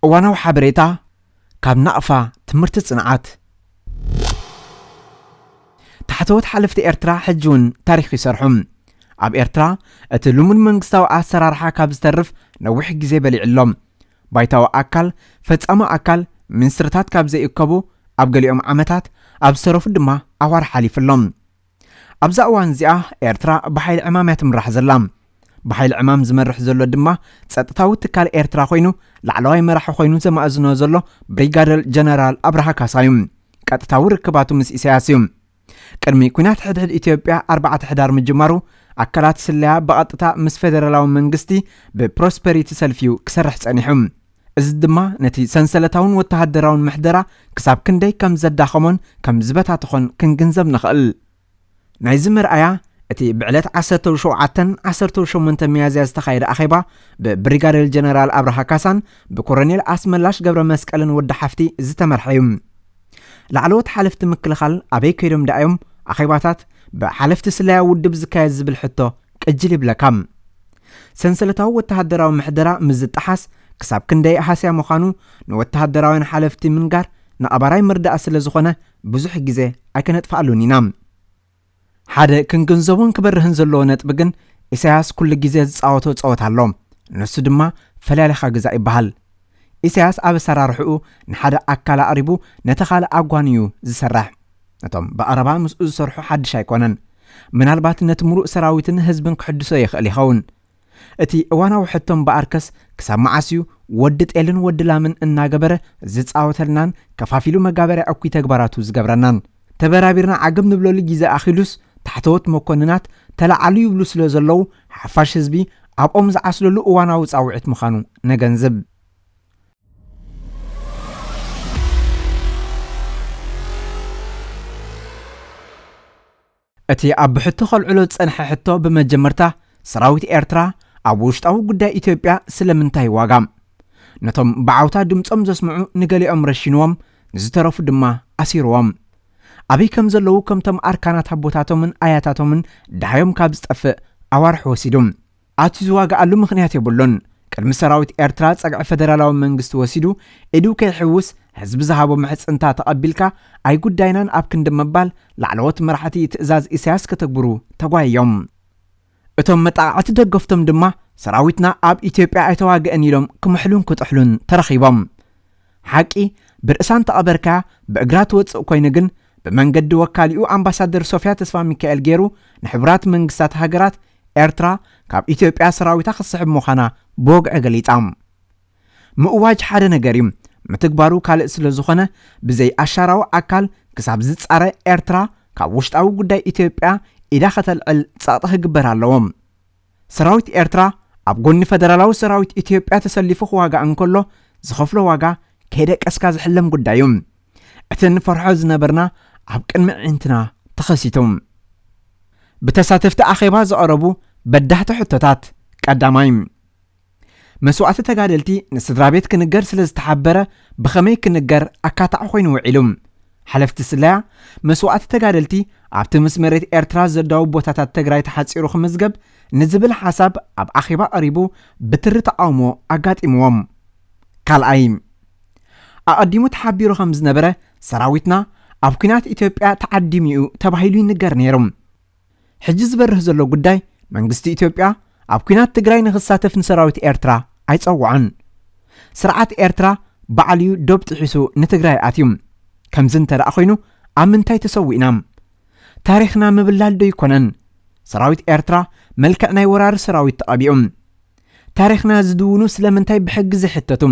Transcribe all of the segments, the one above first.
እዋናዊ ሓበሬታ ካብ ናቕፋ ትምህርቲ ጽንዓት። ታሕተዎት ሓለፍቲ ኤርትራ ሕጂ እውን ታሪኽ ይሰርሑ። ኣብ ኤርትራ እቲ ልሙድ መንግስታዊ ኣሰራርሓ ካብ ዝተርፍ ነዊሕ ግዜ በሊዑ ኣሎ። ባይታዊ ኣካል፣ ፈጻሚ ኣካል፣ ሚኒስትርታት ካብ ዘይእከቡ ኣብ ገሊኦም ዓመታት፣ ኣብ ዝተረፉ ድማ ኣዋርሕ ሓሊፉ ኣሎ። ኣብዛ እዋን እዚኣ ኤርትራ ብሓይሊ ዕማም እያ ትምራሕ ዘላ። ብሓይሊ ዕማም ዝመርሕ ዘሎ ድማ ጸጥታዊ ትካል ኤርትራ ኮይኑ፣ ላዕለዋይ መራሒ ኮይኑ ዘማእዝኖ ዘሎ ብሪጋደር ጀነራል ኣብርሃ ካሳ እዩ። ቀጥታዊ ርክባቱ ምስ ኢሳያስ እዩ። ቅድሚ ኲናት ሕድሕድ ኢትዮጵያ ኣርባዕተ ሕዳር ምጅማሩ፣ ኣካላት ስለያ ብቐጥታ ምስ ፌደራላዊ መንግስቲ ብፕሮስፐሪቲ ሰልፊ እዩ ክሰርሕ ጸኒሑ። እዚ ድማ ነቲ ሰንሰለታውን ወተሃደራውን ምሕደራ ክሳብ ክንደይ ከም ዘዳኸሞን ከም ዝበታተኾን ክንግንዘብ ንኽእል። ናይዚ መርኣያ፣ እቲ ብዕለት ዓሰርተ ሸውዓተን ዓሰርተ ሸሞንተን ሚያዝያ ዝተኻየደ ኣኼባ ብብሪጋዴር ጀነራል ኣብርሃ ካሳን ብኮረኔል ኣስመላሽ ገብረ መስቀልን ወዲ ሓፍቲ ዝተመርሐ እዩ። ላዕለዎት ሓለፍቲ ምክልኻል ኣበይ ከይዶም ደኣዮም ኣኼባታት ብሓለፍቲ ስለያ ውድብ ዝካየድ ዝብል ሕቶ ቅጅል ይብለካ። ሰንሰለታዊ ወተሃደራዊ ምሕደራ ምስ ዝጠሓስ ክሳብ ክንደይ ሃስያ ምዃኑ ንወተሃደራውያን ሓለፍቲ ምንጋር ነባራይ መርዳእ ስለ ዝኾነ ብዙሕ ግዜ ኣይከነጥፍኣሉን ኢና። ሓደ ክንግንዘቦን ክበርህን ዘለዎ ነጥቢ ግን፣ ኢሳያስ ኩሉ ግዜ ዝጻወቶ ጸወታ ኣሎ። ንሱ ድማ ፈላሊኻ ግዛእ ይበሃል። ኢሳያስ ኣብ ኣሰራርሕኡ ንሓደ ኣካል ኣቕሪቡ ነቲ ካልእ ኣጓንዩ ዝሰርሕ። ነቶም ብቐረባ ምስኡ ዝሰርሑ ሓድሽ ኣይኮነን። ምናልባት ነቲ ምሉእ ሰራዊትን ህዝብን ክሕድሶ ይኽእል ይኸውን። እቲ እዋናዊ ሕቶ እምበኣርከስ፣ ክሳብ መዓስ እዩ ወዲ ጤልን ወዲ ላምን እናገበረ ዝጻወተልናን ከፋፊሉ መጋበርያ እኩይ ተግባራቱ ዝገብረናን? ተበራቢርና ዓገብ ንብለሉ ግዜ ኣኺሉስ፣ ታሕተዎት መኮንናት ተለዓሉ ይብሉ ስለ ዘለዉ፣ ሓፋሽ ህዝቢ ኣብኦም ዝዓስለሉ እዋናዊ ጻውዒት ምዃኑ ነገንዝብ። እቲ ኣብ ብሕቶ ከልዕሎ ዝጸንሐ ሕቶ፣ ብመጀመርታ ሰራዊት ኤርትራ ኣብ ውሽጣዊ ጉዳይ ኢትዮጵያ ስለምንታይ ዋጋ? ነቶም ብዓውታ ድምጾም ዘስምዑ ንገሊኦም ረሺንዎም፣ ንዝተረፉ ድማ ኣሲርዎም። ኣበይ ከም ዘለዉ ከምቶም ኣርካናት ኣቦታቶምን ኣያታቶምን ደሃዮም ካብ ዝጠፍእ ኣዋርሕ ወሲዱ። ኣትዩ ዝዋግኣሉ ምኽንያት የብሉን። ቅድሚ ሰራዊት ኤርትራ ጸግዒ ፈደራላዊ መንግስቲ ወሲዱ፣ ኢዱ ከይሕውስ ህዝቢ ዝሃቦ ምሕጽንታ ተቐቢልካ ኣይጉዳይናን ኣብ ክንዲ ምባል፣ ላዕለዎት መራሕቲ ትእዛዝ ኢሳያስ ከተግብሩ ተጓይዮም። እቶም መጣቕዕቲ ደገፍቶም ድማ፣ ሰራዊትና ኣብ ኢትዮጵያ ኣይተዋግአን ኢሎም ክምሕሉን ክጥሕሉን ተረኺቦም። ሓቂ ብርእሳ እንተቐበርካያ ብእግራ ትወጽእ ኮይኑ ግን፣ ብመንገዲ ወካሊኡ ኣምባሳደር ሶፍያ ተስፋ ሚካኤል ገይሩ ንሕቡራት መንግስታት ሃገራት ኤርትራ ካብ ኢትዮጵያ ሰራዊታ ክትስሕብ ምዃና ብወግዒ ገሊጻ። ምእዋጅ ሓደ ነገር እዩ፣ ምትግባሩ ካልእ ስለ ዝኾነ፣ ብዘይ ኣሻራዊ ኣካል ክሳብ ዝጻረ ኤርትራ ካብ ውሽጣዊ ጉዳይ ኢትዮጵያ ኢዳ ከተልዕል ጸቕጢ ክግበር ኣለዎ። ሰራዊት ኤርትራ ኣብ ጎኒ ፈደራላዊ ሰራዊት ኢትዮጵያ ተሰሊፉ ክዋጋእ እንከሎ ዝኸፍሎ ዋጋ ከይደቀስካ ዝሕለም ጉዳይ እዩ። እቲ ንፈርሖ ዝነበርና ኣብ ቅድሚ ኣዒንትና ተኸሲቱ። ብተሳተፍቲ ኣኼባ ዝቐረቡ በዳህቲ ሕቶታት፣ ቀዳማይ፣ መስዋእቲ ተጋደልቲ ንስድራ ቤት ክንገር ስለ ዝተሓበረ ብኸመይ ክንገር ኣካታዒ ኮይኑ ውዒሉ? ሓለፍቲ ስለያ፣ መስዋእቲ ተጋደልቲ ኣብቲ ምስ መሬት ኤርትራ ዘዳው ቦታታት ትግራይ ተሓጺሩ ክምዝገብ ንዝብል ሓሳብ ኣብ ኣኼባ ቀሪቡ ብትሪ ተቃውሞ ኣጋጢምዎም። ካልኣይ፣ ኣቐዲሙ ተሓቢሩ ከም ዝነበረ ሰራዊትና ኣብ ኲናት ኢትዮጵያ ተዓዲሙ እዩ ተባሂሉ ይንገር ነይሩ። ሕጂ ዝበርህ ዘሎ ጉዳይ፣ መንግስቲ ኢትዮጵያ ኣብ ኲናት ትግራይ ንኽሳተፍ ንሰራዊት ኤርትራ ኣይጸውዖን። ስርዓት ኤርትራ ባዕሉ እዩ ዶብ ጥሒሱ ንትግራይ ኣትዩ። ከምዚ እንተ ደኣ ኮይኑ፣ ኣብ ምንታይ ተሰዊእና? ታሪኽና ምብላል ዶ ይኮነን? ሰራዊት ኤርትራ መልክዕ ናይ ወራሪ ሰራዊት ተቐቢኡ። ታሪኽና ዝድውኑ ስለምንታይ ብሕጊ ዘይሕተቱ?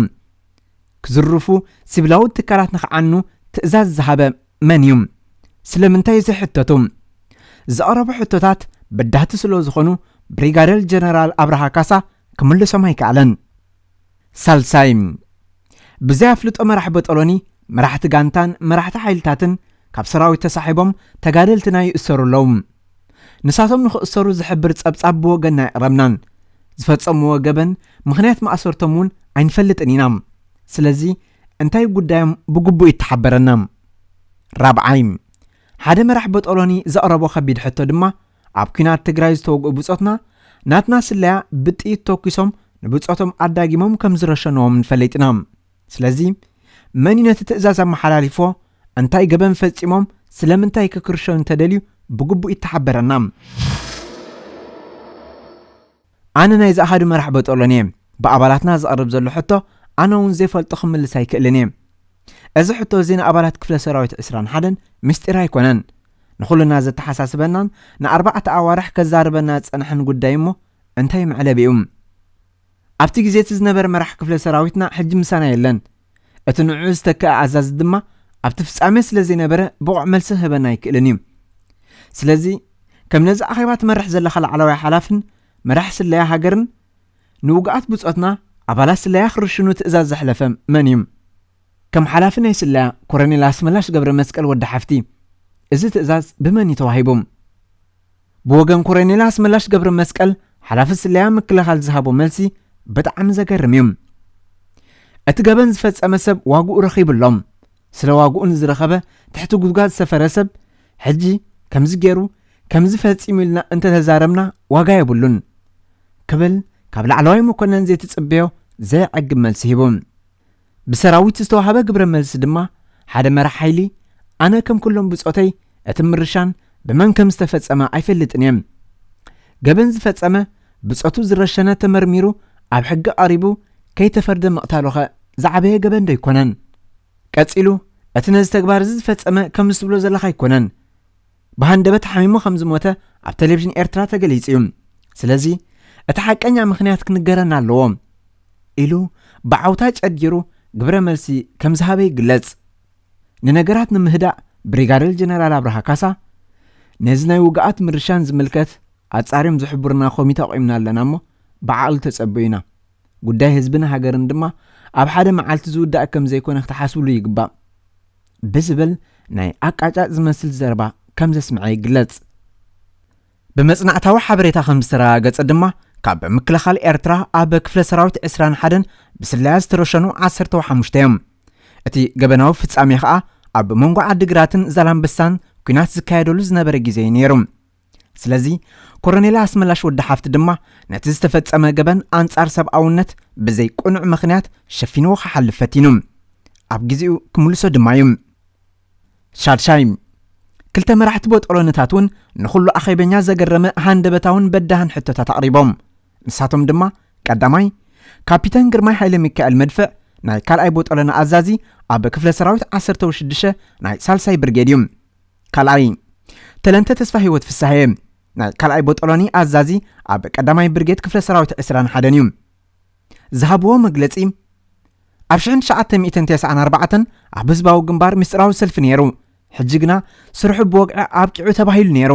ክዝርፉ፣ ሲቪላዊ ትካላት ንኽዓኑ ትእዛዝ ዝሃበ መን እዩ? ስለምንታይ ዘይሕተቱ? ዝቐረቡ ሕቶታት በዳህቲ ስለ ዝኾኑ፣ ብሪጋደር ጀነራል ኣብርሃ ካሳ ክምልሶም ኣይከኣለን። ሳልሳይ፣ ብዘይ ኣፍልጦ መራሕ በጠሎኒ፣ መራሕቲ ጋንታን መራሕቲ ሓይልታትን ካብ ሰራዊት ተሳሒቦም ተጋደልትና ይእሰሩ ኣለዉ። ንሳቶም ንኽእሰሩ ዝሕብር ጸብጻብ ብወገንና ኣይቕረብናን። ዝፈጸምዎ ገበን ምኽንያት ማእሰርቶም እውን ኣይንፈልጥን ኢና። ስለዚ እንታይ ጉዳዮም ብግቡእ ይተሓበረና። ራብዓይ፣ ሓደ መራሕ በጦሎኒ ዘቕረቦ ከቢድ ሕቶ ድማ፣ ኣብ ኲናት ትግራይ ዝተወግኡ ብጾትና፣ ናትና ስለያ ብጥይት ተኩሶም ንብጾቶም ኣዳጊሞም ከም ዝረሸንዎም ንፈልጥ ኢና። ስለዚ መን እዩ ነቲ ትእዛዝ ኣመሓላሊፎ? እንታይ ገበን ፈጺሞም? ስለምንታይ ክክርሸኑ እንተደልዩ ብግቡእ ይተሓበረና። ኣነ ናይ ዝኣሃዱ መራሕ በጠሎን እየ። ብኣባላትና ዝቐርብ ዘሎ ሕቶ ኣነ እውን ዘይፈልጦ ክምልስ ኣይክእልን እየ። እዚ ሕቶ እዚ ንኣባላት ክፍለ ሰራዊት ዕስራን ሓደን ምስጢር ኣይኮነን። ንኹልና ዘተሓሳስበናን ንኣርባዕተ ኣዋርሕ ከዛርበና ዝጸንሐን ጉዳይ እሞ እንታይ መዕለቢኡ? ኣብቲ ግዜ እቲ ዝነበረ መራሕ ክፍለ ሰራዊትና ሕጂ ምሳና የለን። እቲ ንዕኡ ዝተክአ ኣዛዚ ድማ ኣብቲ ፍጻሜ ስለ ዘይነበረ ብቑዕ መልሲ ክህበና ኣይክእልን እዩ። ስለዚ ከም ነዚ ኣኼባ ትመርሕ ዘለኻ ላዕለዋይ ሓላፍን መራሕ ስለያ ሃገርን ንውግኣት ብጾትና ኣባላት ስለያ ክርሽኑ ትእዛዝ ዘሕለፈ መን እዩ? ከም ሓላፊ ናይ ስለያ ኮረኔል ኣስመላሽ ገብረ መስቀል ወዲ ሓፍቲ እዚ ትእዛዝ ብመን እዩ ተዋሂቡ? ብወገን ኮረኔል ኣስመላሽ ገብረ መስቀል ሓላፊ ስለያ ምክልኻል ዝሃቦ መልሲ ብጣዕሚ ዘገርም እዩ። እቲ ገበን ዝፈጸመ ሰብ ዋግኡ ረኺቡ ኣሎ። ስለ ዋግኡ ንዝረኸበ ትሕቲ ጉድጓድ ዝሰፈረ ሰብ ሕጂ ከምዚ ገይሩ ከምዚ ፈጺሙ ኢልና እንተተዛረብና ዋጋ የብሉን ክብል ካብ ላዕለዋይ መኮነን ዘይትጽበዮ ዘይዕግብ መልሲ ሂቡ። ብሰራዊት ዝተዋህበ ግብረ መልሲ ድማ ሓደ መራሕ ሓይሊ ኣነ ከም ኩሎም ብጾተይ እቲ ምርሻን ብመን ከም ዝተፈጸመ ኣይፈልጥን እየ። ገበን ዝፈጸመ ብጾቱ ዝረሸነ ተመርሚሩ ኣብ ሕጊ ቀሪቡ ከይተፈርደ ምቕታሉኸ ዝዓበየ ገበን ዶ ኣይኮነን? ቀጺሉ እቲ ነዚ ተግባር እዚ ዝፈጸመ ከም ዝትብሎ ዘለኻ ኣይኮነን። ብሃንደበት ሓሚሙ ከም ዝሞተ ኣብ ቴሌቪዥን ኤርትራ ተገሊጹ እዩ። ስለዚ እቲ ሓቀኛ ምኽንያት ክንገረና ኣለዎ ኢሉ ብዓውታ ጨዲሩ ግብረ መልሲ ከም ዝሃበ ይግለጽ። ንነገራት ንምህዳእ ብሪጋደር ጀነራል ኣብርሃ ካሳ ነዚ ናይ ውግኣት ምርሻን ዝምልከት ኣጻርዮም ዝሕብሩና ኮሚተ ኣቑምና ኣለና እሞ ብዓቕሊ ተጸበዩና። ጉዳይ ህዝብን ሃገርን ድማ ኣብ ሓደ መዓልቲ ዝውዳእ ከም ዘይኮነ ክትሓስብሉ ይግባእ ብዝብል ናይ ኣቃጫጭ ዝመስል ዘረባ ከም ዘስምዐ ይግለጽ። ብመጽናዕታዊ ሓበሬታ ከም ዝተረጋገጸ ድማ ካብ ምክልኻል ኤርትራ ኣብ ክፍለ ሰራዊት ዕስራን ሓደን ብስለያ ዝተረሸኑ ዓሰርተ ሓሙሽተ እዮም። እቲ ገበናዊ ፍጻሜ ኸኣ ኣብ መንጎ ዓዲግራትን ዛላምበሳን ኲናት ዝካየደሉ ዝነበረ ግዜ እዩ ነይሩ። ስለዚ ኮረኔል ኣስመላሽ ወዲ ሓፍቲ ድማ ነቲ ዝተፈጸመ ገበን ኣንጻር ሰብኣውነት ብዘይ ቅኑዕ ምኽንያት ሸፊንዎ ክሓልፍ ፈቲኑ። ኣብ ግዜኡ ክምልሶ ድማ እዩ። ሻድሻይ፣ ክልተ መራሕቲ ቦጦሎንታት እውን ንኹሉ ኣኼበኛ ዘገረመ ሃንደበታውን በዳህን ሕቶታት ኣቕሪቦም። ንሳቶም ድማ ቀዳማይ ካፒተን ግርማይ ሃይለ ሚካኤል መድፍዕ ናይ ካልኣይ ቦጦሎኒ ኣዛዚ ኣብ ክፍለ ሰራዊት ዓሰርተ ሽዱሽተ ናይ ሳልሳይ ብርጌድ እዩ። ካልኣይ ተለንተ ተስፋ ህይወት ፍሳሐየ ናይ ካልኣይ ቦጦሎኒ ኣዛዚ ኣብ ቀዳማይ ብርጌድ ክፍለ ሰራዊት ዕስራን ሓደን እዩ። ዝሃብዎ መግለጺ ኣብ ሽሕን ትሽዓተ ሚእትን ተስዓን ኣርባዕተን ኣብ ህዝባዊ ግንባር ምስጢራዊ ሰልፊ ነይሩ። ሕጂ ግና ስርሑ ብወግዒ ኣብቂዑ ተባሂሉ ነይሩ።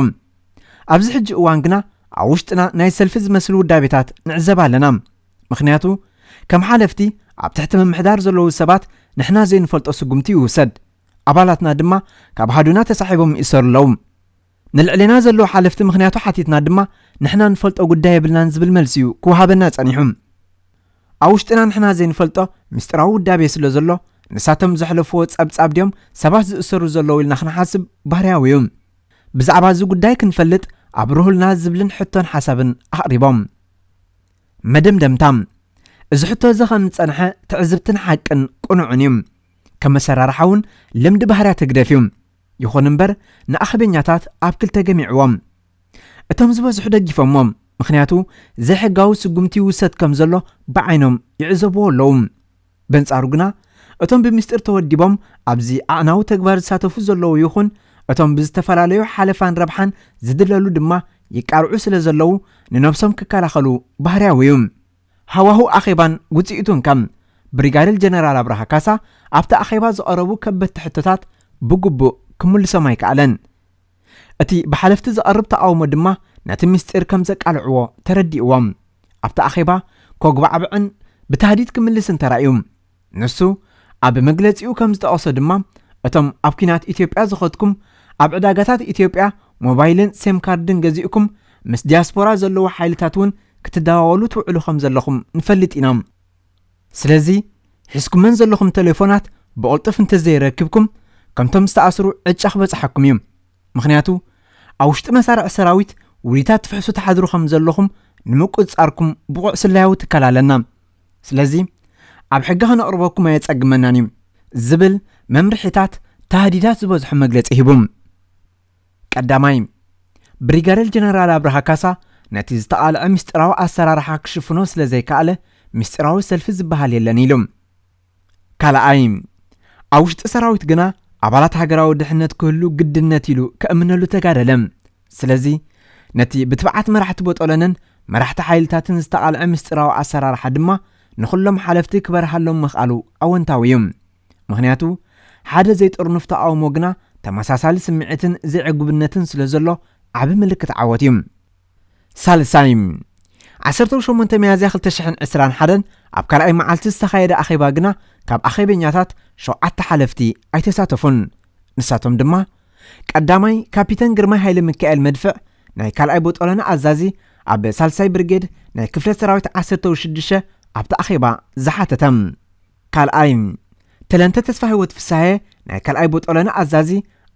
ኣብዚ ሕጂ እዋን ግና ኣብ ውሽጥና ናይ ሰልፊ ዝመስሉ ውዳቤታት ንዕዘብ ኣለና። ምኽንያቱ ከም ሓለፍቲ ኣብ ትሕቲ ምምሕዳር ዘለዉ ሰባት ንሕና ዘይንፈልጦ ስጉምቲ ይውሰድ። ኣባላትና ድማ ካብ ሃዱና ተሳሒቦም ይእሰሩ ኣለዉ። ንልዕሌና ዘለዉ ሓለፍቲ ምኽንያቱ ሓቲትና ድማ ንሕና ንፈልጦ ጉዳይ የብልናን ዝብል መልሲ እዩ ክወሃበና ጸኒሑ። ኣብ ውሽጥና ንሕና ዘይንፈልጦ ምስጢራዊ ውዳቤ ስለ ዘሎ ንሳቶም ዘሕለፍዎ ጸብጻብ ድዮም ሰባት ዝእሰሩ ዘለዉ ኢልና ክንሓስብ ባህርያዊ እዩ። ብዛዕባ እዚ ጉዳይ ክንፈልጥ ኣብርሁልና ዝብልን ሕቶን ሓሳብን ኣቕሪቦም። መደምደምታ፣ እዚ ሕቶ እዚ ከም ዝጸንሐ ትዕዝብትን ሓቅን ቅኑዕን እዩ። ከም መሰራርሓ እውን ልምዲ ባህርያት ህግደፍ እዩ። ይኹን እምበር ንኣኸበኛታት ኣብ ክልተ ገሚዕዎም። እቶም ዝበዝሑ ደጊፎምዎም፣ ምኽንያቱ ዘይሕጋዊ ስጉምቲ ይውሰድ ከም ዘሎ ብዓይኖም ይዕዘብዎ ኣለዉ። በንጻሩ ግና እቶም ብምስጢር ተወዲቦም ኣብዚ ኣዕናዊ ተግባር ዝሳተፉ ዘለዉ ይኹን እቶም ብዝተፈላለዩ ሓለፋን ረብሓን ዝድለሉ ድማ ይቃርዑ ስለ ዘለዉ ንነብሶም ክከላኸሉ ባህርያዊ እዩ። ሃዋሁ ኣኼባን ውጽኢቱን ከም ብሪጋደር ጀነራል ኣብርሃ ካሳ ኣብቲ ኣኼባ ዝቐረቡ ከበድቲ ሕቶታት ብግቡእ ክምልሶም ኣይከኣለን። እቲ ብሓለፍቲ ዝቐርብ ተቓውሞ ድማ ነቲ ምስጢር ከም ዘቃልዕዎ ተረዲእዎም። ኣብቲ ኣኼባ ኮጉባዕብዕን ብታህዲድ ክምልስን ተራእዩ። ንሱ ኣብ መግለጺኡ ከም ዝጠቐሶ ድማ እቶም ኣብ ኲናት ኢትዮጵያ ዝኸድኩም ኣብ ዕዳጋታት ኢትዮጵያ ሞባይልን ሴም ካርድን ገዚእኩም ምስ ዲያስፖራ ዘለዉ ሓይልታት እውን ክትደዋወሉ ትውዕሉ ከም ዘለኹም ንፈልጥ ኢና። ስለዚ ሒዝኩመን ዘለኹም ቴሌፎናት ብቕልጡፍ እንተዘይረኪብኩም ከምቶም ዝተኣስሩ ዕጫ ክበጽሓኩም እዩ። ምኽንያቱ ኣብ ውሽጢ መሳርዕ ሰራዊት ውዲታት ትፍሕሱ ትሓድሩ ከም ዘለኹም ንምቁጽጻርኩም ብቑዕ ስለያዊ ትካል ኣለና። ስለዚ ኣብ ሕጊ ከነቕርበኩም ኣየጸግመናን እዩ ዝብል መምርሒታት ታህዲዳት ዝበዝሖ መግለጺ ሂቡ። ቀዳማይ፣ ብሪጋደር ጀነራል ኣብርሃ ካሳ ነቲ ዝተቓልዐ ምስጢራዊ ኣሰራርሓ ክሽፍኖ ስለ ዘይከኣለ ምስጢራዊ ሰልፊ ዝበሃል የለን ኢሉ። ካልኣይ፣ ኣብ ውሽጢ ሰራዊት ግና ኣባላት ሃገራዊ ድሕነት ክህሉ ግድነት ኢሉ ከእምነሉ ተጋደለ። ስለዚ ነቲ ብትብዓት መራሕቲ ቦጦለንን መራሕቲ ሓይልታትን ዝተቓልዐ ምስጢራዊ ኣሰራርሓ ድማ ንኹሎም ሓለፍቲ ክበርሃሎም ምኽኣሉ ኣወንታዊ እዩ። ምኽንያቱ ሓደ ዘይጥርኑፍ ተቓውሞ ግና ተመሳሳሊ ስምዒትን ዘይዕጉብነትን ስለ ዘሎ ዓቢ ምልክት ዓወት እዩ። ሳልሳይ፣ ዓሰርተ ሸሞንተ ሚያዝያ ክልተ ሽሕን ዕስራን ሓደን ኣብ ካልኣይ መዓልቲ ዝተኻየደ ኣኼባ ግና ካብ ኣኼበኛታት ሸውዓተ ሓለፍቲ ኣይተሳተፉን። ንሳቶም ድማ ቀዳማይ ካፒተን ግርማይ ሃይለ ሚካኤል መድፍዕ ናይ ካልኣይ ቦጦለኒ ኣዛዚ ኣብ ሳልሳይ ብርጌድ ናይ ክፍለ ሰራዊት ዓሰርተ ሽዱሽተ ኣብቲ ኣኼባ ዝሓተተ። ካልኣይ፣ ተለንተ ተስፋ ህይወት ፍሳሐ ናይ ካልኣይ ቦጦለኒ ኣዛዚ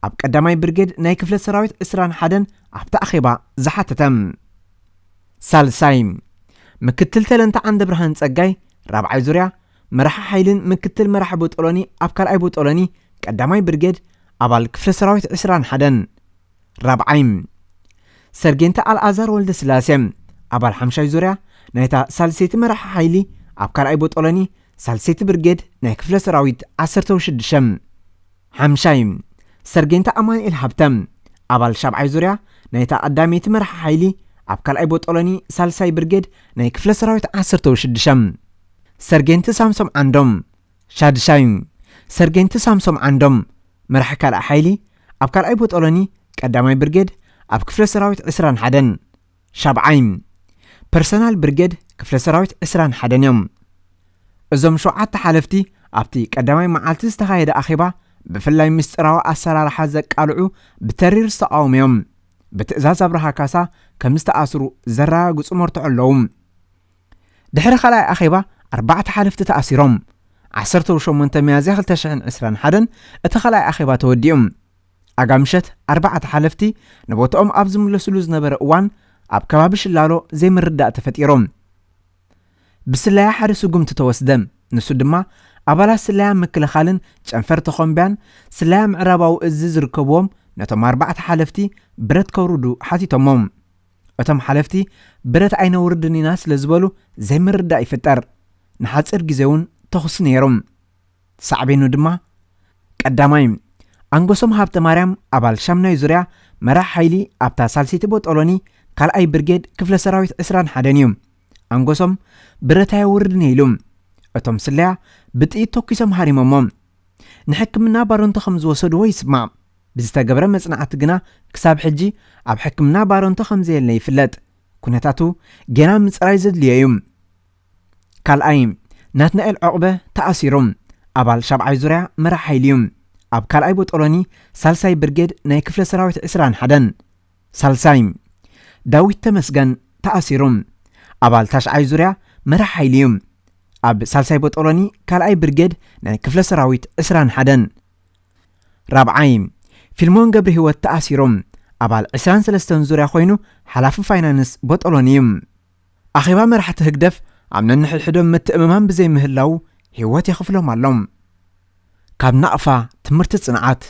ኣብ ቀዳማይ ብርጌድ ናይ ክፍለ ሰራዊት ዕስራን ሓደን ኣብቲ ኣኼባ ዝሓተተ። ሳልሳይ፣ ምክትል ተለንተ ዓንደ ብርሃን ጸጋይ ራብዓይ ዙርያ መራሒ ሓይልን ምክትል መራሒ ቦጦሎኒ ኣብ ካልኣይ ቦጦሎኒ ቀዳማይ ብርጌድ ኣባል ክፍለ ሰራዊት ዕስራን ሓደን። ራብዓይ፣ ሰርጌንተ ኣልኣዛር ወልደ ስላሴ ኣባል ሓምሻይ ዙርያ ናይታ ሳልሰይቲ መራሒ ሓይሊ ኣብ ካልኣይ ቦጦሎኒ ሳልሰይቲ ብርጌድ ናይ ክፍለ ሰራዊት ዓሰርተ ሽዱሽተ። ሓምሻይ፣ ሰርጌንተ ኣማኑኤል ሃብተ ኣባል ሻብዓይ ዙርያ ናይታ ቀዳመይቲ መራሒ ሓይሊ ኣብ ካልኣይ ቦጦሎኒ ሳልሳይ ብርጌድ ናይ ክፍለ ሰራዊት ዓሰርተ ሽዱሽተ። ሰርጌንተ ሳምሶም ዓንዶም። ሻድሻይ፣ ሰርጌንተ ሳምሶም ዓንዶም መራሒ ካልኣይ ሓይሊ ኣብ ካልኣይ ቦጦሎኒ ቀዳማይ ብርጌድ ኣብ ክፍለ ሰራዊት ዕስራን ሓደን። ሻብዓይ፣ ፐርሰናል ብርጌድ ክፍለ ሰራዊት ዕስራን ሓደን እዮም። እዞም ሸውዓተ ሓለፍቲ ኣብቲ ቀዳማይ መዓልቲ ዝተኻየደ ኣኼባ ብፍላይ ምስጢራዊ ኣሰራርሓ ዘቃልዑ ብተሪር ዝተቃወሙ እዮም። ብትእዛዝ ኣብርሃ ካሳ ከም ዝተኣስሩ ዘረጋግጹ መርትዖ ኣለዉ። ድሕሪ ካልኣይ ኣኼባ ኣርባዕተ ሓለፍቲ ተኣሲሮም። ዓሰርተ ሸሞንተ ሚያዝያ ክልተ ሽሕን ዕስራን ሓደን እቲ ካልኣይ ኣኼባ ተወዲኡ። ኣጋ ምሸት ኣርባዕተ ሓለፍቲ ንቦትኦም ኣብ ዝምለስሉ ዝነበረ እዋን ኣብ ከባቢ ሽላሎ ዘይምርዳእ ተፈጢሩ። ብስለያ ሓደ ስጉምቲ ተወስደ። ንሱ ድማ ኣባላት ስለያ ምክልኻልን ጨንፈር ተኾምቢያን ስለያ ምዕራባዊ እዚ ዝርከብዎም ነቶም ኣርባዕተ ሓለፍቲ ብረት ከውርዱ ሓቲቶሞም። እቶም ሓለፍቲ ብረት ኣይነውርድን ኢና ስለ ዝበሉ ዘይምርዳእ ይፍጠር። ንሓፂር ግዜ እውን ተኹሲ ነይሩ። ሳዕቤኑ ድማ ቀዳማይ፣ ኣንጎሶም ሃብተ ማርያም ኣባል ሻምናይ ዙርያ መራሕ ሓይሊ ኣብታ ሳልሰይቲ ቦጦሎኒ ካልኣይ ብርጌድ ክፍለ ሰራዊት ዕስራን ሓደን እዩ። ኣንጎሶም ብረት ኣየውርድን እየ ኢሉ። እቶም ስለያ ብጥይት ተኩሶም ሃሪሞሞ። ንሕክምና ባረንቶ ከም ዝወሰድዎ ይስማዕ። ብዝተገብረ መጽናዕቲ ግና ክሳብ ሕጂ ኣብ ሕክምና ባረንቶ ከም ዘየለ ይፍለጥ። ኩነታቱ ጌና ምጽራይ ዘድልዮ እዩ። ካልኣይ፣ ናትናኤል ዑቕበ ተኣሲሩ። ኣባል ሻብዓይ ዙርያ መራሕ ሓይሊ እዩ። ኣብ ካልኣይ ቦጦሎኒ ሳልሳይ ብርጌድ ናይ ክፍለ ሰራዊት ዕስራን ሓደን። ሳልሳይ፣ ዳዊት ተመስገን ተኣሲሩ። ኣባል ታሽዓይ ዙርያ መራሕ ሓይሊ እዩ። ኣብ ሳልሳይ ቦጦሎኒ ካልኣይ ብርጌድ ናይ ክፍለ ሰራዊት ዕስራን ሓደን። ራብዓይ፣ ፊልሞን ገብረ ህይወት ተኣሲሩ። ኣባል ዕስራን ሰለስተን ዙርያ ኮይኑ ሓላፊ ፋይናንስ ቦጦሎኒ እዩ። ኣኼባ መራሕቲ ህግደፍ ኣብ ነንሕድሕዶም ምትእምማን ብዘይምህላው ህይወት የኽፍሎም ኣሎ። ካብ ናቕፋ ትምህርቲ ጽንዓት።